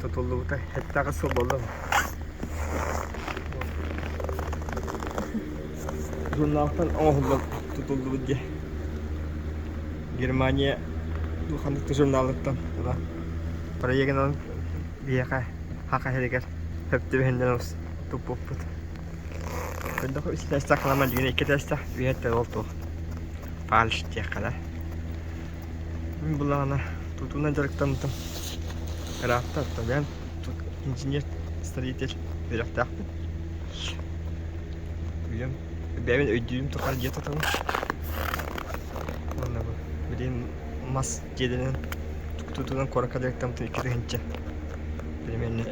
Тутуллубута 7 сыл буолла. Журналтан оҥоһуллан тутуллубут дьиэ. Германия ханнык да журналыттан ыла проегынан биһиэхэ Саха сиригэр сөп түбэһиннэрэн туппуппут. Көрдөххө үс этээстээх халаман дьиҥинэ икки этээстээх, үһэ ол туох фальш диэххэ да. Мин буллаҕына тутуунан дьарыктаммытым ыраатта, оттон бэйэм инженер, строитель үөрэхтээхпин. Үйэм бэйэбин өйдүүрүм тухары дьиэ тутабын. Уонна бу билигин мас дьиэлэринэн тутуунан куоракка дьарыктаммытым 2000 примерно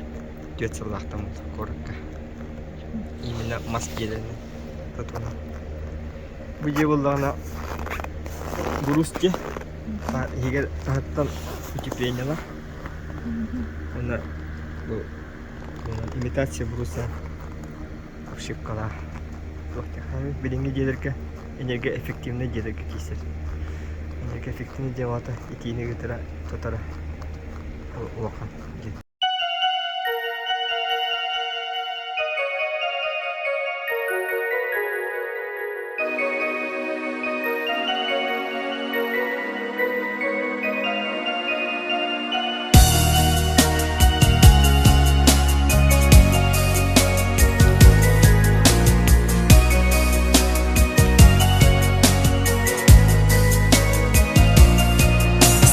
4 сыллаахтаммыт куоракка. Именно мас дьиэлэринэн тутуунан. Бу дьиэ буоллаҕына брус дьиэ иһигэр таһыттан утеплениелаах уонна бу имитация бруса обшивкалаах. Билиҥҥи дьиэлэргэ энергоэффективнай дьиэлэргэ киирсэр. Энергоэффективнай дьиэ аата итиини ыытара, тутара улахан дьиэ.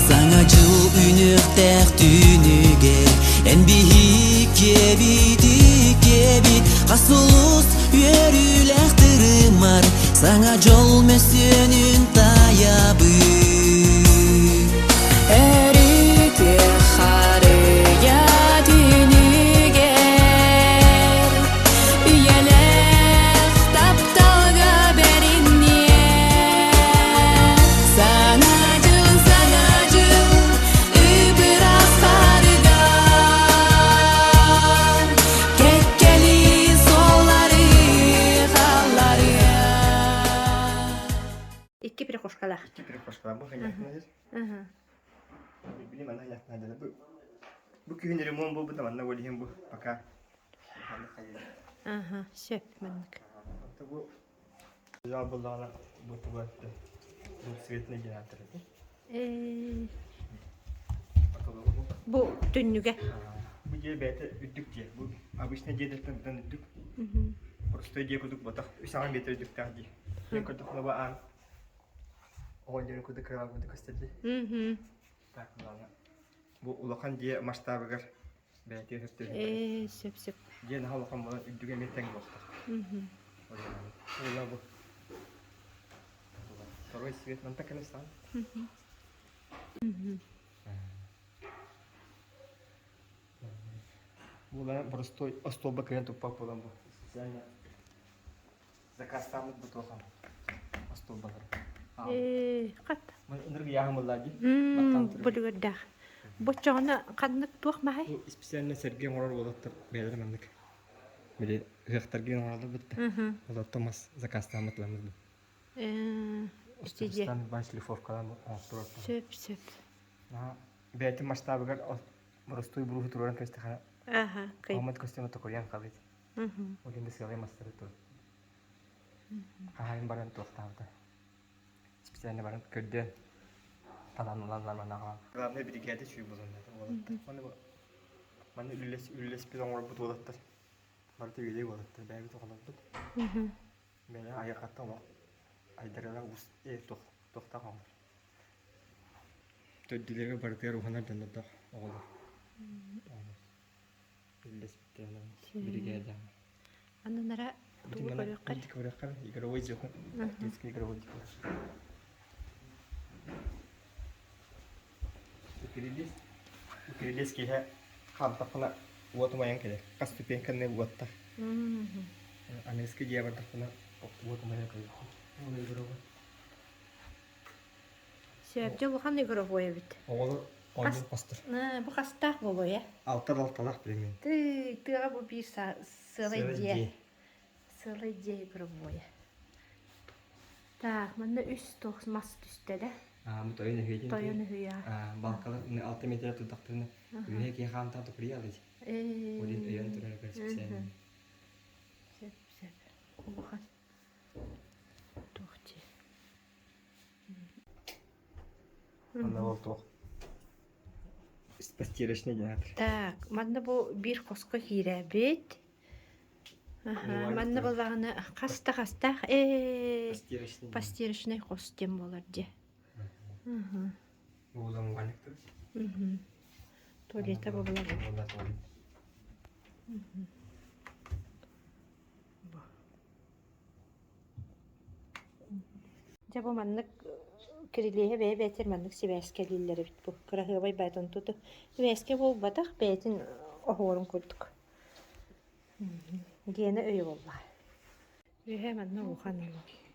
Саҥа дьыл үүнүөхтээх түүнүгэр эн биһиккэбит иккэбит хас сулус үөрүүлээх тырымар саҥа дьол мөссүөнүн таайабыт Өрүтүө харыйа түүнүгэр Үйэлээх тапталга бэринниэ Саҥа дьыл, саҥа дьыл ып-ыраас хаарыгар Кэккэлии суоллары халларыа Икки прихожкалаах. Икки прихожкалаах. Бу хайаахтан Билим ана хайаахтан бу бу күһүн ремонт буолбута манна ол иһин бу пока Аха, сөп маннык. Бу зал буллаҕына бу туга двухцветный генератор Э Бу түннүгэ. Бу дьиэ бэйэтэ үрдүк дьиэ. Бу обычный дьиэлэртэн үрдүк. Простой дьиэ курдук ботах үс аҕа метр үрдүктээх дьиэ. Мен көрдөхпүнэ бу аан оҕонньорун курдук кыралаах курдук көстөр дии. Так, ладно. Бу улахан дьиэ масштабыгар бэйэтигэр сөп Ээ, сөп сөп. Дьиэ наһаа улахан буолан үрдүгэ эмиэ тэҥ буолта. Ула бу. Второй свет манта кэлэ саан. Була простой остуолба кыайан туппат буолан бу специально заказтааммыт бу туохан остуолбалары. Ээ, хат. Ынырык ыйааһын дии. Бүлүгүрдээх. Боччоҕуна ханнык туох маһай? Бу специально сэргэ оҥорор уолаттар бэйэлэрэ маннык били ыһыахтарга оҥороллор бытта. Олортон мас заказтааммыт ыламмыт бу. Ээ, Устубустан бан шлифовкалаан оҥорторор. Сөп, сөп. Бэйэтин масштабыгар боростуой буруһу туруоран кэбистэххинэ Аха, кый. Алмат көстүүмэ токуйан халыт. Ол иһин сыалай мастары тур. Хаһайын баран туохтаабыта. Специально баран көрдөөн талан ылан баран аҕалан. Главное биригээдэ үчүгэй буолан уолаттар. Маны маны үлэлэс үлэлэспит оҥорбут уолаттар. Барыта үөдэй уолаттар бэйэбит оҕолорбут. Бэйэ айылҕаттан олох айдарыла уус э туох туохтаах оҕолор. Төрдүлэргэ барытыгар уһанар дьоннордоох оҕолор. Үллэспиттэр биригээдэ. Аннанара тугу көрүөххэ? Көрүөххэ игровой дьиэ детский игровой дьиэ. Укрилис укрилис киһи хаамтахпына уот умайан кэлэр. Хас ступеньканы уоттар. Аныгыскы дьиэ бардахпына уот умайан кэлэр. Ол игровой. Сөп, улахан игровой эбит. Оҕолор оонньуур хостор. Бу хастаах буолуой, э? Алтар алталаах примерно. Тыы, тыаҕа бу биир сыалай дьиэ. Сыалай дьиэ игровойа. Так, манна үс туох мас түстэ да? Бу тойон үһү Тойон үһүйэ. Балкалар 6 метр турдахтарына үһэ киһи хаамтаан тупуруйа алый. Олин өйөн турар специально. Сөп, сөп. Улахан. Туох дии. Онно ол туох постирочный диэн Так, манна бу биир хоско киирэбит. Аха, манна буоллаҕына хаста хастаах ээ постирочный хос диэн буолар дьэ. Туалета буолар. Дьэ бу маннык кирилиэһэ бэйэ-бэйэтигэр маннык сибээскэлииллэр эбит бу. Кыраһыабай баайтан туту. Сибээскэ буолбатах, бэйэтин оһуорун курдук. Гена өйө буоллаҕа. Үөһэ манна улахан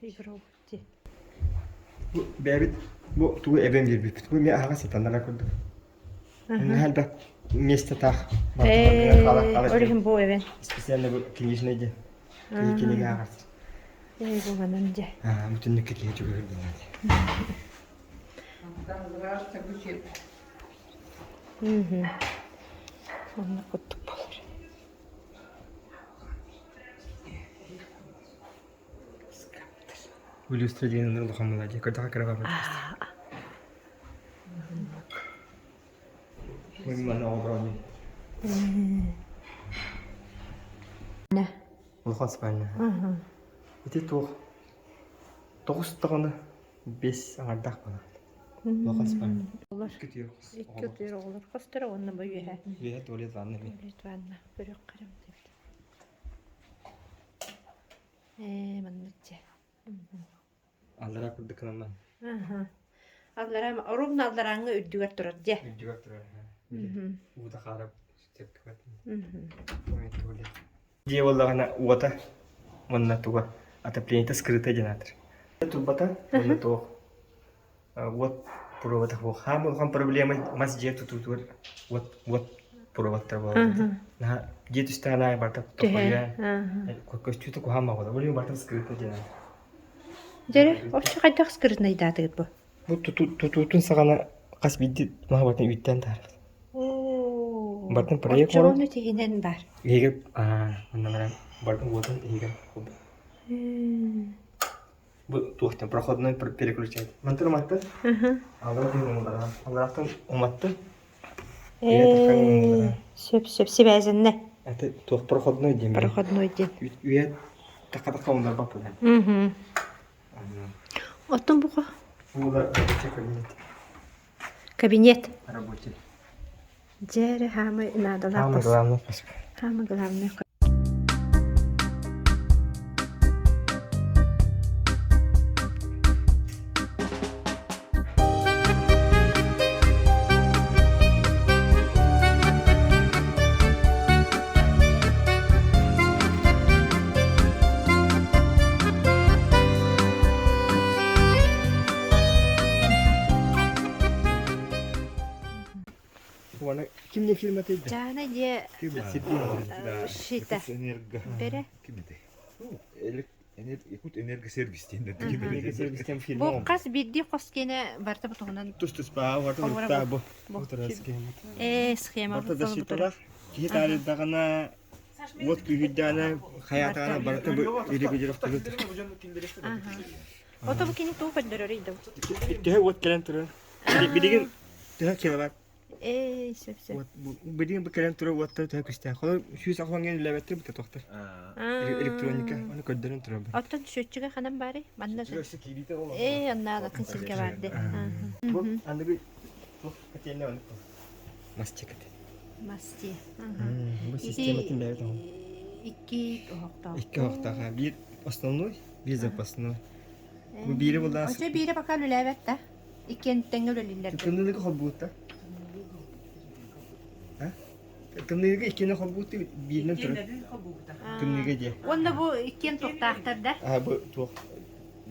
игровой Бу бэйэбит бу тугу эбэн биэрбиппит. Бу эмиэ аһаҕас сатанара курдук. Наһаа элбэх место таах. Ээ, ол бу эбэн. Специально бу книжный диэн. Кинигэ ааҕар. Ээ, бу манан дьэ. Аа, бүтүннүккэ киһи чугаһыр диэн. Мм. Онно куттук буолар. Люстра диэн улахан мелодия. Көрдөҕө кыра барбыт. Маны оҕолору Улахан спальня. Ити туох тоҕус даҕаны бес аҥардаах буолар. Улахан спальня. Икки түөр хос. Икки түөр оҕолор хосторо уонна бу үөһэ. Үөһэ туалет ванна. Туалет ванна. Көрүөх харам диэбит. Ээ, маннык дьэ. Аллараа курдук гынан Аха. Аллараа, ровно алларааҥҥы үрдүгэр турар дьэ. Үрдүгэр турар. Уута хаара сөпкө Дьиэ буоллаҕына уота уонна туга отоплениета скрыта диэн аатыр. Турбата уонна туох уот пробата суох. Хаам улахан проблема мас дьиэ тутуутугар уот уот пробаттар буолаллар. Наһаа дьиэ түстэҕин аайы барыта тохойуйан көстүүтэ куһаҕан буолар. Ол иһин барыта скрыта диэн аатыр. Дьэрэ, вообще хайдах скрытнайдаатыгыт бу? Бу тутуутун саҕана хас биирдии маһы барытын үүттээн таһаарбыт. Барытын проект Оччоҕуну тиһинэн бар. Иһигэр онно баран барытын уотун иһигэр Бу туохтан проходной переключатель. Мантан уматтын. Аллараттан Аллараттан уматтын. Сөп сөп сибээзиннэ. Это туох проходной диэн. Проходной диэн. Үйэ така-така умнарбат буолан. Оттон бука? Була рабочий кабинет. Кабинет. Рабочий. Дьэ эрэ хаамай наадалаах Самый главный хос. Самый главный Уонна ким не фирмата идэ? Чаана дьиэ щита. Энерго. Бэрэ. Ким этэй? Якут энергосервис диэн Энергосервис диэн фирма. Бу хас биирдии хос киэнэ барыта бу туһунан Тус-туспа, барыта урукта бу. Схема. Ээ, схема. Барыта защиталаах. Киһи таарыйдаҕына уот күүһүрдэҕинэ хайаатаҕына барыта бу регулировкалыы Ото бу кини тугу көрдөрөрүй да? Төһө уот кэлэн турар? Билигин төһө киловатт? Ээ, сөп сөп. Билигин бу кэлэн турар уоттар төһө күстээх. Холор 180 ген үлэлээбэттэр бу тохтор. Электроника оны көрдөрөн турар. Оттон счетчига ханан баарый? Манна Ээ, онна атын сиргэ барды. Бу аныгы туох котельная оны. Мастик это. Масти. Бу систематын бэйэбит оҥо. Икки оһохтоох. Икки оһохтоох. Биир основной, биир запасной. Бу биири буллаас. Очо биири пока үлэлээбэт да. Иккиэн тэҥҥэ үлэлииллэр. Тымныыга холбуутта. Тымныыга иккиэнэ холбуутта бииринэн турар. Тымныыга диэ. Уонна бу иккиэн туохтаахтар да? А бу туох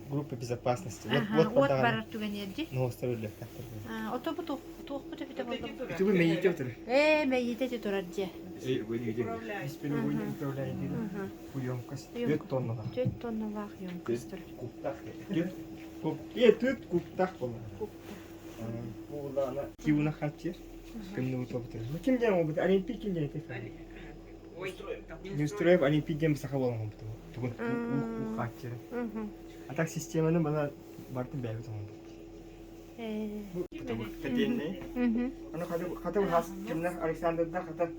группа безопасности. Вот вот барар түгэниэрди. Новостар үллэхтээхтэр. Ото бу туохпут эбитэ буолла. Ити бу мэйиитэ турар. Ээ, мэйиитэ турар дьэ. Бесперебойный управляет Емкость 4 тонналаах. 4 тонналаах емкость турар. Куптах. Түт куптах буолар. Буолана киуна хаччыр. Кымны утопты. Ким диэн ол Олимпий ким диэн этэй? Неустроев Олимпий диэн саха буолан буту. Тугун уу хаччыр. А так системаны бана бартын бэйбит оҥорбут. Кэтиэннэй. Аны хата хас кимнэх Александрда хата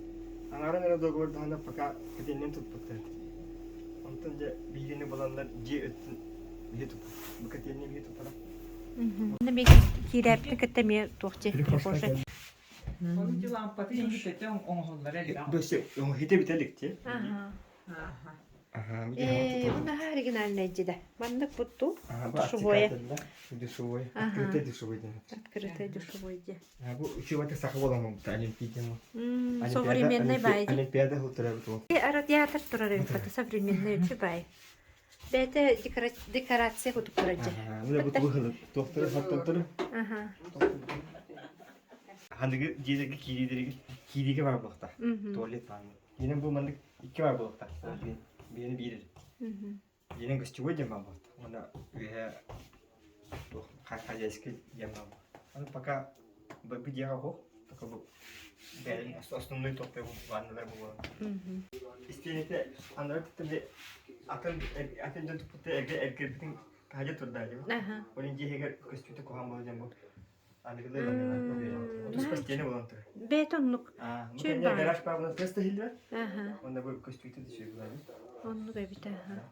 аҥарын эрэ договордаһана пока кэтиэннэн туппуттар. Онтон дьэ биһигини буланнар дьиэ өттүн биһи туппут. Бу кэтиэнни биһи туппара. Мин киирээппин кытта эмиэ туох дьиэ прихожай. Ону дьэ лампатын иһитэтэ оҥоһуллара элбэх. Бөсө хите битэ иликти. Ээ, бу наһаа оригинальнай дьиэ Маннык бутту душевое. Душевой. Открытый душевой диэн. Открытый душевой дьиэ. Бу үчүгэй саха буолан Олимпийден. Современный бай. Олимпиада хылтырабыт ол. Радиатор турар эбит современный үчү бай. Бэйэтэ декорация кутук турар дьэ. Мына бу тугу туохтары хаттантары. Ханыгы дьиэлэргэ киириилэргэ киириигэ бар буолта. Туалет баар. Диэн бу маннык икки бар буолта. Биэни биир. Диэн гостевой диэн баар буолта. Уонна үөһэ туох хозяйский диэн баар буолта. Аны пока бу дьиэҕэ оһох, только бу бэйэлэрин основной топпой ванналар буолан. Истиэнэтэ анары кытта атын атын дьон туппутта эргэ эргэрбитин таһырдьа турда дии. Ол дьиэһигэр көстүүтэ куһаҕан буолар диэн бу Туспа стене буолан турар. Бэйэтэ оннук. Чүл баар. Гараж баар тест иһиллэр. Онно бу көстүүтэ да үчүгэй Оннук эбит аха.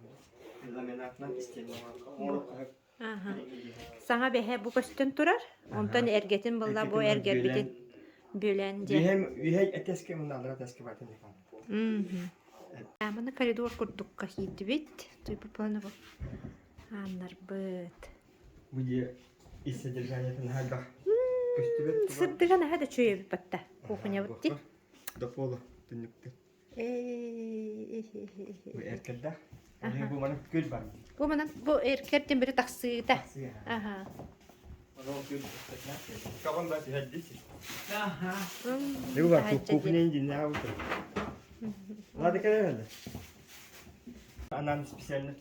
Ламинатынан истиэнэ оҥорор Саҥа бэһэ бу көстөн турар. Онтон эргэтин булла бу эргэрбитин бүлэн диэн. Үһэ этэске муналара тэске батын Маны коридор курдукка киирдибит. Туйбуппаны бу ааннарбыт. Бу дьиэ ис содержаниетын хайдах көстүбэт Сырдыга наһаа да үчүгэй эбит батта. Кухнябыт дии. До пола түннүктэр. Бу эркэрдээх. Бу манан күөл бар. Бу манан бу эркэрдин бири тахсыыта. Аха. Кабан да түһэрдис. Аха. Бу бар кухня диннää утыр. Ладно кэлэр. Анан специально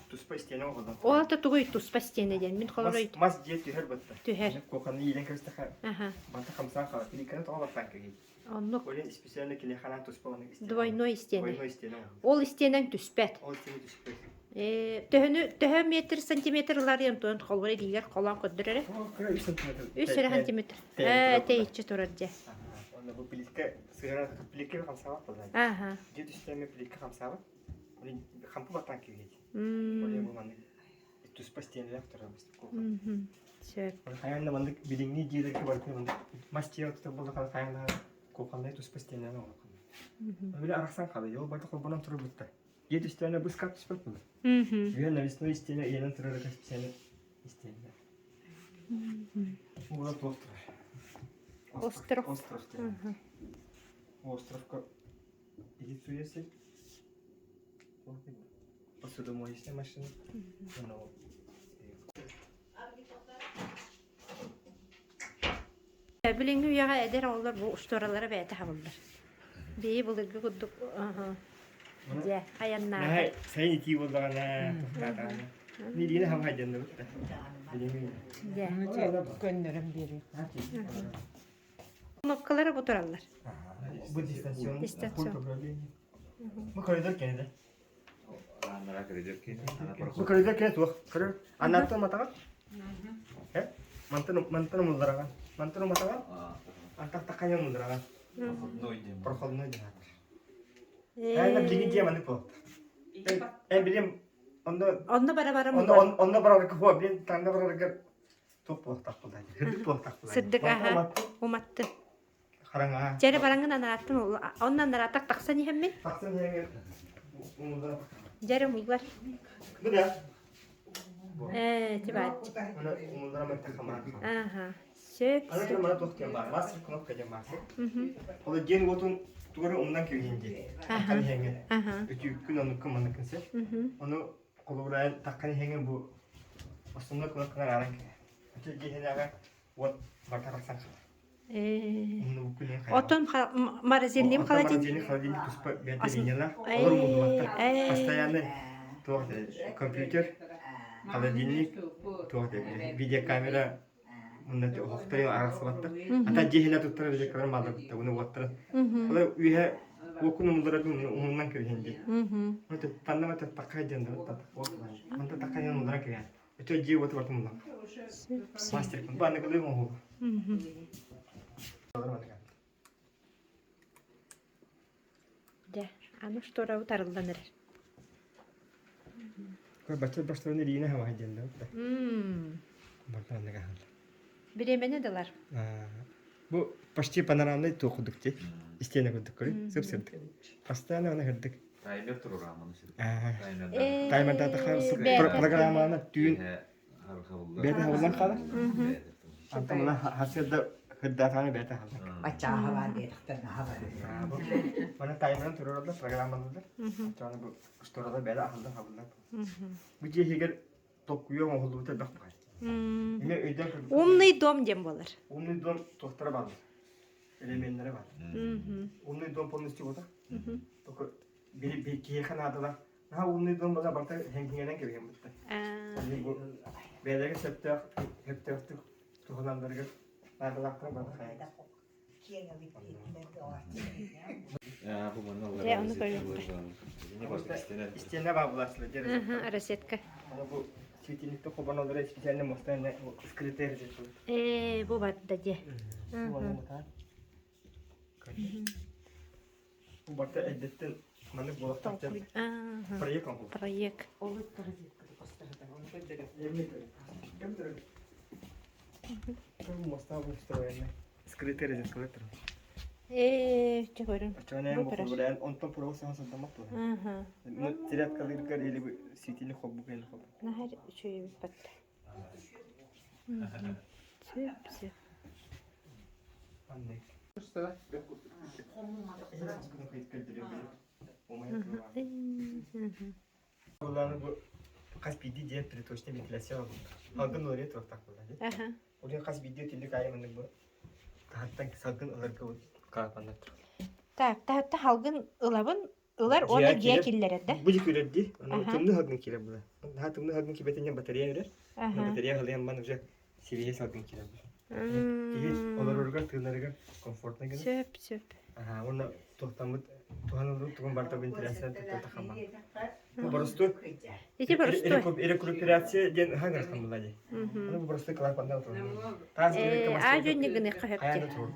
туспа истиэнэ оҕолор. Ол ата тугуй туспа истиэнэ диэн мин холорой мас дьиэ түһэр батта. Түһэр. Кухонны иилэн кэбистэхэ. Аха. Банта хамсаан хаалар. Кликаны тоҕо баттаан кэбиһий. Оннук. Олен специально киниэхэ туспа оннук истиэнэ. Двойной истиэнэ. Двойной истиэнэ. Ол истиэнэҥ түспэт. Ол истиэнэ түспэт. Ээ, төһөнү төһө метр сантиметр ыларыам туон холбор илиигэр холоон көрдөр эрэ. О, кыра 3 сантиметр. 3 эрэ сантиметр. Ээ, тэйиччи турар дьэ. Онно бу плитка сыһара плитка хамсаабат буолла. Аха. Дьиэ түстээме плитка хамсаабат. Хампы баттаан киирбит. Оле бу маннык туспа стенэлээх турар Сөп. Хайаан да маннык билиҥҥи дьиэлэргэ барытын маннык мас дьиэ тутар буоллаххына хайаан да кухоннай туспа стенэлээх оҥороххун. Били арахсан хаалый, ол барыта холбонон турар бутта. Дьиэ түстээнэ бу скат түспэт буолар. Үһүөн навесной истиэнэ ыйанан турар специально истиэнэ. Уола туох турар? Остров. Остров диэн. Островка иһит суйа Посудомоечная машина. Билиҥҥи үйэҕэ эдэр оҕолор бу устуоралара бэйэтэ хабыллар. Бии былыргы курдук дьэ айаннаата. Сайын итии буоллаҕына тохтоотоҕуна. Билиини хамайданныбыт да. Билиҥҥи Дьэ. Көннөрөн биэриэх. Кнопкалара бу тураллар. Бу дистанционный Дистанцион. пульт управления. Бу коридор кэннэ. Анара коридор кэннэ. Бу коридор кэннэ туох? Коридор. Аннаттан матаҕа? Э? Мантан мантан умуллараҕа. Мантан уматаҕа? Антах тахханьа умуллараҕа. Проходной диэн. Проходной диэн. Эн билигин дьиэ маннык буолта. Эн билим онно Онно бара бара онно онно барарга хуа билин таҥна барарга туох буолтах буолла. Сырдык буолтах буолла. Сырдык аха. Уматты. Хараҥа. Чэрэ бараҥҥын анарааттан онно анараатак тахсан иһэммин. Тахсан иһэҥҥин умуллар. Дьэрэ умуллар. Бу да. Ээ, тибааччы. Оны умуллара мантан хамаан. Аха. Сөп. Аны кем мана туох диэн баар. Мастер кнопка диэн баар. Ол диэн уотун тугары умнан кэбиһин дии. Таххан иһэҥҥин. Үтүүккүн оннуккун манныккын сеп. Ону холобураан таххан иһэҥҥин бу основной кнопкалар аран кэ. Ити дьиһинээҕи уот барта тахсан хаалар. Э, Умнубут күнүн хайаҕа. Отон морозильным Онтон холодильник. морозильник холодильник туспа бэйэтэ Ас- линиялаах. Олор умуллубаттар. Э, Постоянно туох да компьютер, холодильник, туох да видеокамера мунна оһохтору арахсыбаттар. Ата дьиэһинэ туттарар розеткалар маалларбыттар, уну уоттара. Олор үөһэ уоккун умулларабын умуннан кэбиһэн дии. Таннама такка диэн да Онто такка диэн умулларан кэбиһэн. Өтө дьиэ уота барта умуллан. Мастер бу аныгылыы оҥоһуу. Дьэ, аны шторабыт арыллан эрэр. Бачча баштарын илиинэ хамаһа диэн да. Барта аныга хаалла. Бириэмэни дылар. Бу почти панорамный туох курдук дии. Истиэнэ курдук көрүй. Сып-сырдык. Постоянно аны хырдык. Таймер турураманы сир. Таймердаатаха программаны түүн бэйэтэ хабыллан хаалар. Антон мына хасыарда хырдаатааны бэйэтэ хаалар. Баччааха баар диэтэхтэн аха бар. Мана таймерын тураралар, программалыылар. Аны бу шторалар бэйэтэ аһыллан хабыллар. Бу дьиэ иһигэр толкуйа оҥоһуллубута элбэх баҕайы. Эмиэ өйдөөн көрбүт. Умный дом диэн буолар. Умный дом туохтара бааллар. Элеменнэрэ баар. Умный дом полностью буолар. Только били киһиэхэ наадалаах. Наһаа умный дом буолар барыта хэҥҥэнэн кэбиһэн бутта. Бу бэйэлэргэ сөптөөх сөптөөхтүк туһунаннарыгар наадалаахтара барыта хайа. Дьэ, ону көрүөххэ. Истиэнэ баар булааччылар дьэ Розетка. Бу светильникте хобон олорор специально муостан скрытый розетка. Ээ, бу барда дьэ. Бу барда эрдэттэн маннык буолуохтаах проект оҥоһуллар. Проект. Муоста устроенный. Скрытый розеткалар турар. Ээ, чэ көрүҥ. Оччоҕуна Бу көрөр. бу онтон пуруол саҥа сордоммот буолар. Аха. Ну, зарядкалыыргар или светильник холбук или холбук. Наһаа үчүгэй батта. Сөп, сөп. Аннык. Буланы бу хас биирдии дьиэ приточная вентиляция буолар. Салгын ыларыа туруохтаах буолла дии. Аха. Ол хас биирдии түннүк аайы маннык бу таһыттан салгын ыларга клапаннар турар. Так, таһытта халгын ылабын, ылар уонна дьиэ киллэрэр да? Бу дьиэ дии. Тымныы салгын киирэр була. Наһаа тымныы салгын киирбэтинэн батарея үрэр. Батарея халыйан бан уже сибиэһэй салгын киирэр була. Киһи олороргар, тыынарыгар комфортно гына. Сөп, сөп. Аха, уонна туохтаммыт туһаныллыбыт тугун барыта вентиляцияны туттан тахаммат. Бу боростуой Ити боростуой. Рекуперация диэн хаһан гынахтан буолла дии. Аны бу боростуой клапаннар отурар. Таас Аа дьон гыныахха сөп Хайа да турар.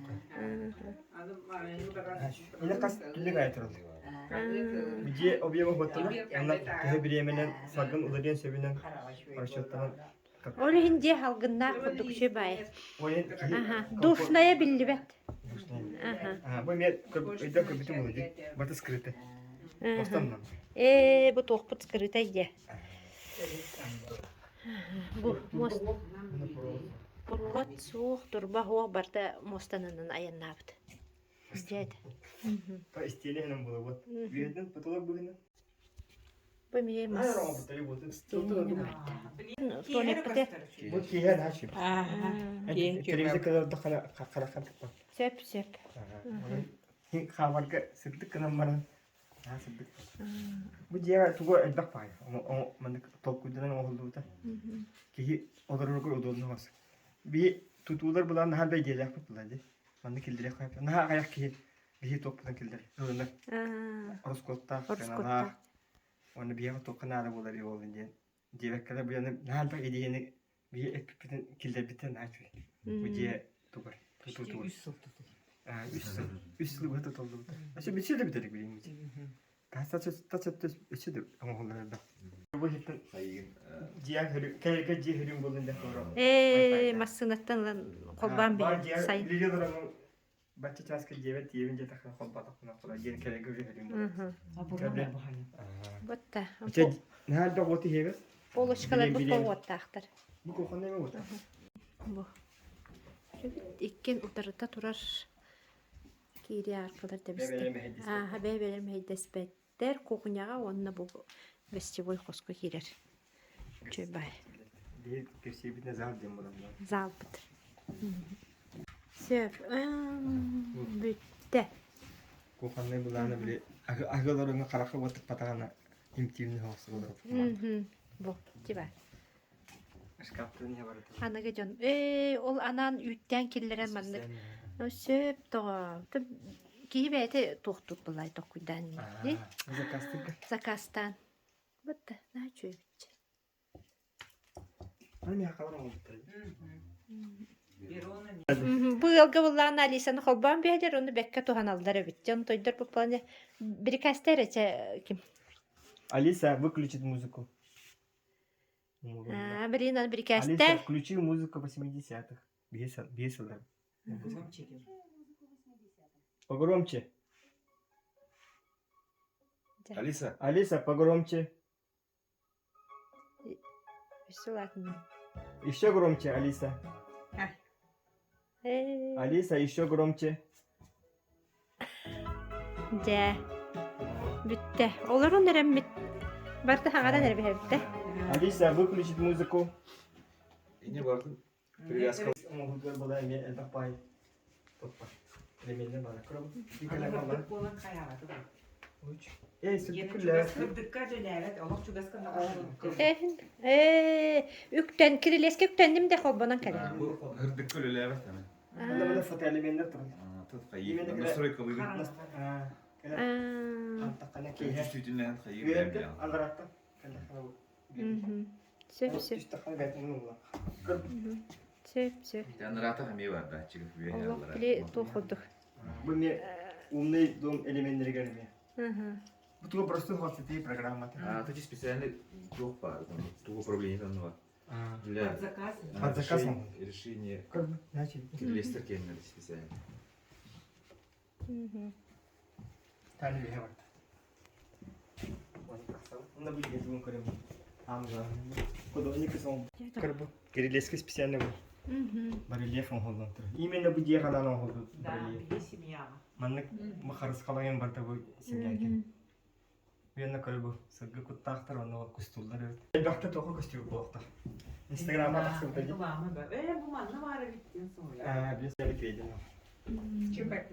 Или хас түннүк айа турар. Дьиэ объема хуоттана, онно төһө бириэмэнэн салгын уларыйан сөбүнэн расчеттанан Ол иһин дьиэ салгыннаах курдук үчүгэй баайы. Душная биллибэт. Бу эмиэ өйдөөн көрбүтүм буолуо дии. Бата скрыты. Остан Ээ, бу туохпут скрытай дьэ. Бу мост Провод суох, турба суох барыта муостанынан айаннаабыт. Дьэ этэ. Истиэнэ буолуо. Үөһэнэн потолок быһынан. Бу эмиэ мас туалеппыты Бу киэһэ наһаа үчүгэй. Телевизор көрөрдөххүнэ хараххан туппат. Сөп, сөп. Хаамарга сырдык гынан баран наһаа сырдык. Бу дьиэҕэ тугу элбэх баай. Маннык толкуйданан оҥоһуллубута. Киһи олорорго удобно бас. Би тутуулар булан наһаа бэйдиэлээхпит була дии. Маннык киллэриэх Наһаа аҕыйах киһи биһи туохпутун киллэр ылынар ороскуоттаах сыаналаах уонна биһиэхэ туохха наада буолар буоллун диэн диэбэккэлэр бу наһаа элбэх идеяны биһи эппиппитин киллэрбиттэн наһаа үчүгэй бу дьиэ тугар тутуутугар үс сыл тутуллубут үс сыл үс сыл быһа тутуллубута өссө бүтсэ да бүтэрик билиҥҥит тас өссө да оҥоһуллар элбэх бу иһиттэн дьиэ кэлэргэ дьиэ хөрүн буоллун диэн Ээ, массыынаттан ылан холбоон биһэн сайын. Бачча чааска дьиэбэр тиийэбин диэтэххэ холбоотохпуна хоро диэн кэлэргэ үлэһэрим Буотта. Наһаа элбэх уот иһиэбит. Полочкалар бу уоттаахтар. Бу кухонный ме уота. Бу. Иккин утарыта турар киири аркалар тэбистэр. Ааха бэйбэлэр мэһэйдэспэттэр. Кухняҕа уонна бу гостевой хоско киирэр. Чөй бай. Биһи кэпсиэбитинэ зал диэн буолан. Залбыт. Сөп. Бүттэ. Кухоннай былаана били аһыларыҥа харахха уоттаппатаҕына имтиирни хоһсубалар. Бу, тиба. Шкафтын иһэ барыта. Аныгы дьон, ээ, ол анаан үүттээн киллэрэн маннык. Сөп тоҕо. Киһи бэйэтэ туохтуур былай токкуйдаан ини. Заказтык. Заказтаан. Бытта, наһаа үчүгэйбит. Бу ыалга буллаҕына Алисаны холбоон биэрэр, ону бэккэ туһаналлар эбит. Дьон тойдор бу бирикээстэр эчэ ким? Алиса, выключит музыку. Аа, блин, аны бирикээстэр. Алиса, включи музыку 80-х. Биэс сылдар. Погромче. Алиса. Алиса, погромче. Өссө улаатынна. Еще громче, Алиса. Алиса, еще громче. Дьэ, бүттэ. Олорон эрэммит. Барыта хаҥаран эрэ бүттэ. Алиса, выключить музыку. Ине бардым. Привязка. Оҥоһугар была эмиэ элбэх баай туппар. Элеменнэр баара. Көрөбүн. Буолан хайаабаты бар. Эй, сүрдүк Сырдыкка дьөлээбэт, олох чугаска Ээ, үктэн, кирилиэскэ үктэнним де холбонон кэлэр. Бу һырдыкка үлэлээбэт аны. Аны мына фотоэлеменнэр турар. Тут хайыы. Настройка выгодна. Антаққана киһи. Түстүүтүнэн хайыы. Үөрдэ, алараттан. Сөп, сөп. Сөп, сөп. Анараата эмиэ бар да, чигит Олох били туох курдук. Бу мне умный дом элеменнэригэр эмиэ. Бу туга простой холстатыы программата. А, тут специальный туох баар, тугу управление бар. Для Под заказ. Под заказ решение Как бы, значит. кирилиэстэр киэннэр специально. Тани биһэ барда. Онно бу дьиэтин көрөм. Аамга. Художник сон. Көрбү. Кирилиэскэ специально бу. Барельеф оҥоһуллан турар. Именно бу дьиэ ханаан оҥоһуллубут Да, барельеф. биһи семьяҕа. Маннык харысхалайын барда бу семья екен. Уонна көрбү сыргы куттаахтар онно кустууллар эбит. Элбэхтэ тоҕо көстүү буолуохтаах. Инстаграмма тахсыбыта дии. Реклама ба. Э, бу манна баар эбит диэн соһуйар. Аа, билес киэдин. Чепек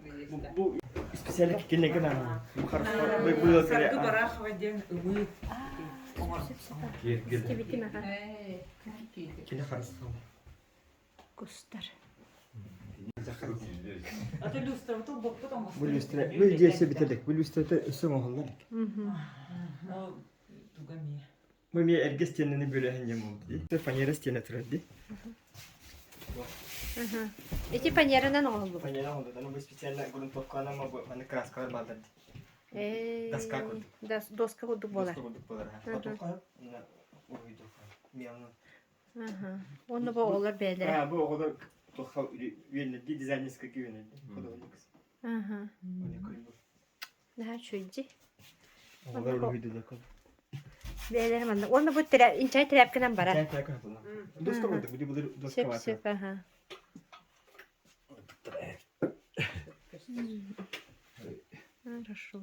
Бу специально кинеге наана. Бу харысхал бу бу Саргы Барахова диэн ымыы Истибитим аха. Кини харысхал. Кустар. Аты люстрабыт боппут Бу люстра, бу дьиэсэ битэлик, бу люстрата өссө оҥоһуллар. Туга эмиэ. Бу эмиэ эргэ стенаны бөлөһөн диэн буолбут дии. Фанера стена турар дии. Ити фанеранан оҥоһуллубут. Фанера оҥоһуллубут. Бу специально грунтовканан маны краскалар бааллар дии. Доска курдук. Доска курдук буолар. Доска курдук буолар. Хотука уруйдука. Мианы. Онно бу оҕолор бэйэлэрэ. Бу оҕолор туохха үөннэрдии дизайнерскай үөннэрдии. Художник. Наһаа үчүгэй Оҕолор уруһуйдуулар. Бэйэлэрэ манна. Уонна бу инчай тряпканан барар. Инчай тряпканан барар. Доска курдук, били былыр доска Сөп, сөп, аха. Хорошо.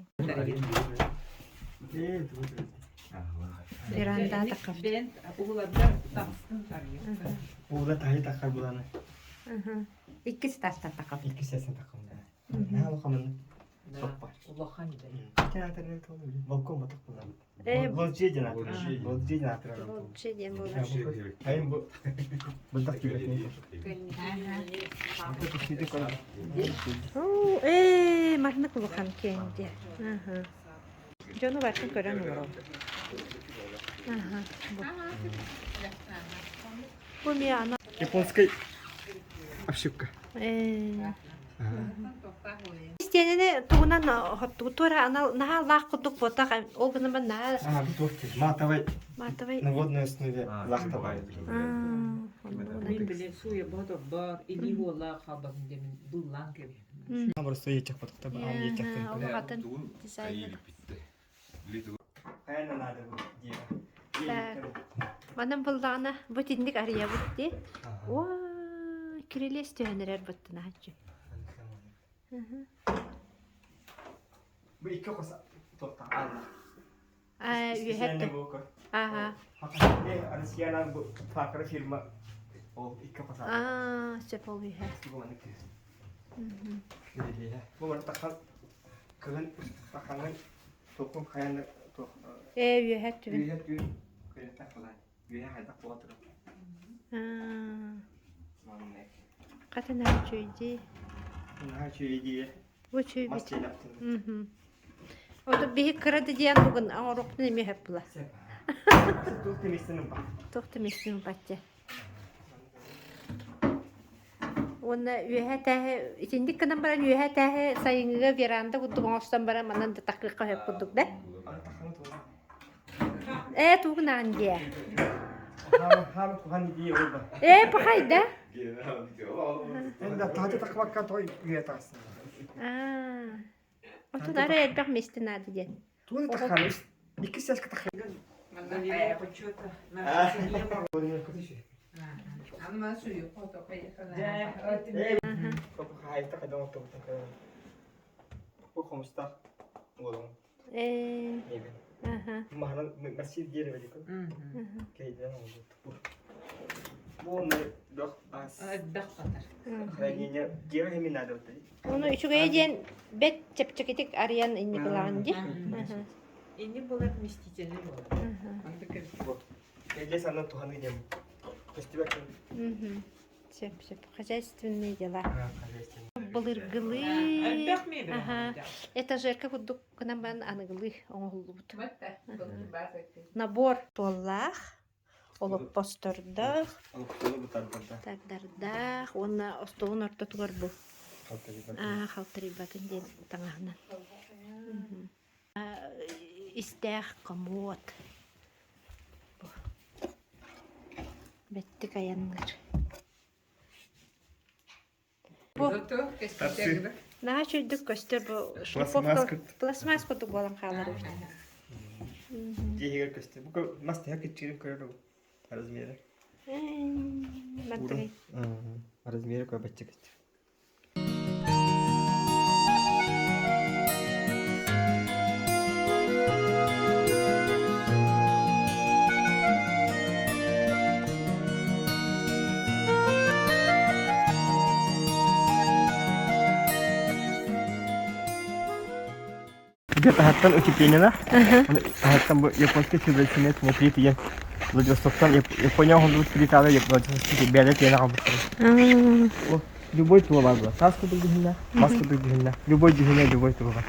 Веранда таххар. Бэйэн угулардар таҕыстын тарыйыктар. Угула таһы таххар буланы. Иккис этажтан таххар. Иккис этажтан таххар. Наһаа улахан Соппар. Улахан да. Театрын балкон батах булан. Лоджия диэн аатырар. Лоджия диэн аатырар. Лоджия диэн буолар. Хайын бу бырдах түгэтин. Ээ, маннык улахан киэҥ диэ. Дьону барытын көрөн олоробут. Бу эмиэ ана Японскай обшивка. Ээ. Истиэнэни тугунан туора анал наһаа лаах курдук буотах ол гынан баран наһаа А, бу туох диир? Матовай матовай на водной основе лах добавили. Мин били сууя бодорбор илии уола халбатын диэмин быллаан кэбиһэн. Просто етек потохта баам етек. Олох атын дизайнер. Хайа надо бу диэҕэ. Манан буллаҕына бу итинник арыйабыт дии. Уа, кирилиэс түһэн эрэр быттынааччы. Бу икки хос туохтан аалла. Аа, үөһэттэн. Аха. Россиянан бу Факра фирма ол икки хос аалла. Аа, сөп ол үөһэ. Үлэлиэһэ. Бу барыта хан кыһын тахаҥын туоххун хайан туох Ээ үөһэ түбүн. үөһэ түүн кыйахтах буолаан. Үөһэ хайдах буола турар. Аа, Маннык. хата наһаа үчүгэй дии. Наһаа үчүгэй дии. Бу үчүгэй Мас бит. дьиэлэхтин. Мгм. Ото биһи кыра да диэн бугун оҥоруохпун эмиэ сөп була. Сөп. Туох тэмиэстэн ылба. Туох да миэстэн ылбачча. Уонна үөһэ этээһи итинник гынан баран үөһэ этээһи сайыҥҥыга веранда курдук оҥостон баран манан да такыахха сөп курдук да? Аны тахханы туора. Ээ тугунаан диэ. Хаам кухан дии олба. Ээ пахайда. Энда таһата тахбакка той үйэ тахсын. Аа. Отун ара элбэх миэстэ наада диэн. Тугун тахханы икки сәскэ тахханы. Галерея почета. Наша семья. Бу хомустаах уолуҥ Ээ. миигин. Аха. Маһынан массив дерева дикун. Кейден оҥорбут. Бу онно бөх ас Элбэх хатар. хранение дерево хэмин надо вот. Ону үчүгэйэ диэн бэт чэпчэкитик арыйан инник ылаҕын дии. Аха. Инник буолар вместительный буолар. Аха. Онтук Вот. Эллес аннан туһаныы диэн. Көстүбэт. Мгм. Сөп, сөп. Хозяйственные дела. Хозяйственные. Былыргылыы. Элбэх мебель. Аха. Этажерка курдук гынан баран аныгылыы оҥоһуллубут. Набор туоллаах, олоппостордоох, тардардаах уонна остуолун ортотугар бу халтарыйбатын диэн таҥаһынан. Истээх комод. Бу. Бэттик айанныыр. Бу наһаа үчүгдүк көстөр бу шлифовка пластмасс курдук буолан хаалар эбит. Дьиэһигэр көстөр. Бу мас тэһэ киччигин көрөр размеры. Мантыгай. Размеры көбөччө көстөр. Таһаттан утеплениелаах. Таһаттан бу японский сүбэлсинэ смотри тиийэн Владивостоктан Япония оҥоһуллубут плитаны Владивосток бэйэлэрэ тиийэн аҕалбыттара. Любой туола была. Таас курдук дьүһүннээх, мас курдук дьүһүннээх. Любой дьүһүнэ, любой туола.